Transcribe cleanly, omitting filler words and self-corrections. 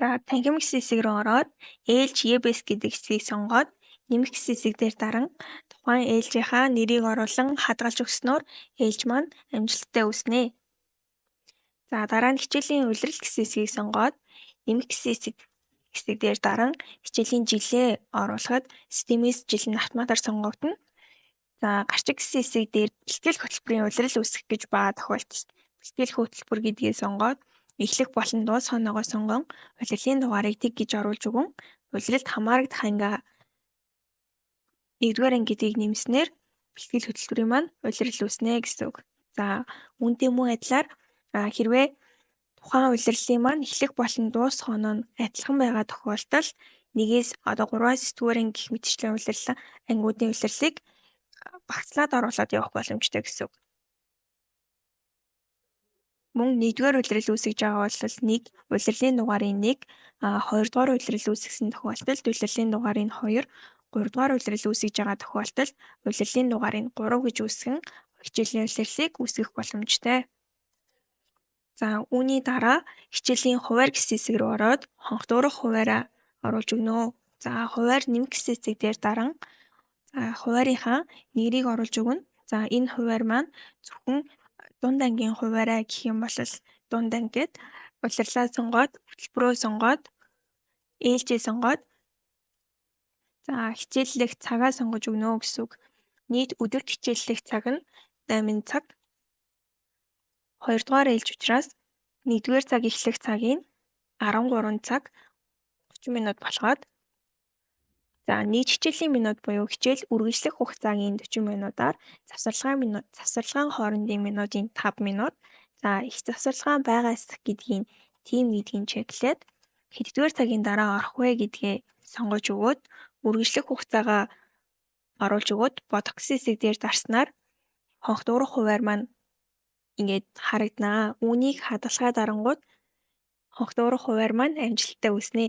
За, танхим гэсэн хэсэг рүү ороод ээлж ЕБС гэдэг хэсгийг сонгоод нэмэх гэсэн хэсэг дээр даран тухайн ээлжийнхаа нэрийг оруулан хадгалж өгснөөр ээлж маань амжилттай үүснэ. За, дараа нь хичээлийн улирал гэсэн хэсгийг сонгоод нэмэх гэсэн хэсэг дээр даран хичээлийн жилээ оруулахад системээс жил нь автоматар сонгогдоно. За, гарчиг гэсэн хэсэг дээр бэлтгэл хөтөлбөрийн улирал үүсгэх гэж байгаа тохиолдолд бэлтгэл хөтөлбөр гэдгийг сонгоод эхлэх болон дуусах хоноогоо сонгон улирлын дугаарыг тэг гэж оруулж өгөн улиралд хамаарагдах ангиа 1-р анги гэдгийг нэмснээр бэлтгэл хөтөлбөрийн маань улирал үүснэ гэсэн үг. За, үүнтэй мөн адилаар хэрвээ тухайн улирлын маань эхлэх болон дуусах хоноо нь адилхан байгаа тохиолдолд 1-ээс одоо 3-аас 9-р анги гэх мэтчлэн улирлаа ангиудын улирлыг багцлаад оруулаад явах боломжтой гэсэн үг. Мөн 1-р улирал үүсгэж байгаа бол 1 улирлын дугаарын 1, 2-р улирал үүсгэсэн тохиолдолд улирлын дугаарын 2, 3-р улирал үүсгэж байгаа тохиолдолд улирлын дугаарыг 3 гэж үүсгэн хичээлийн улирлыг үүсгэх боломжтой. За, үүний дараа хичээлийн хуваарь гэсэн хэсэг рүү ороод хонх дуурах хуваараа оруулж өгнө. За, хуваарь нэмэх гэсэн хэсэг дээр даран, за, хуваарийнхаа нэрийг оруулж өгнө. За, энэ хуваарь маань зөвхөн дунд ангийн хуваарай гэх юм бол дунд анги гээд улирлаа сонгоод, хөтөлбөрөө сонгоод, ээлжээ сонгоод, за, хичээллэх цагаа сонгож өгнө гэсэн үг. Нийт өдөрт хичээллэх цаг нь 8 цаг. 2 дугаар ээлж учраас 1-р цаг эхлэх цагийг 13 цаг 30 минут болгоод, за, нийт хичээлийн минут буюу хичээл үргэлжлэх хугацаагийн 40 минутаар завсарлагын минут, завсарлагын хоорондын минутын 5 минут, за, их завсарлагаан байгаа эсэх гэдгийг тийм гэдгийг check лээд хэддүгээр цагийн дараа орох вэ гэдгээ сонгож өгөөд үргэлжлэх хугацаагаа оруулж өгөөд бодох гэсэн хэсэг дээр дарснаар хонх дуурах хуваарь маань ингээд харагданаа. Үүнийг хадгалахаа дарангуут хонх дуурах хуваарь маань амжилттай үүснэ.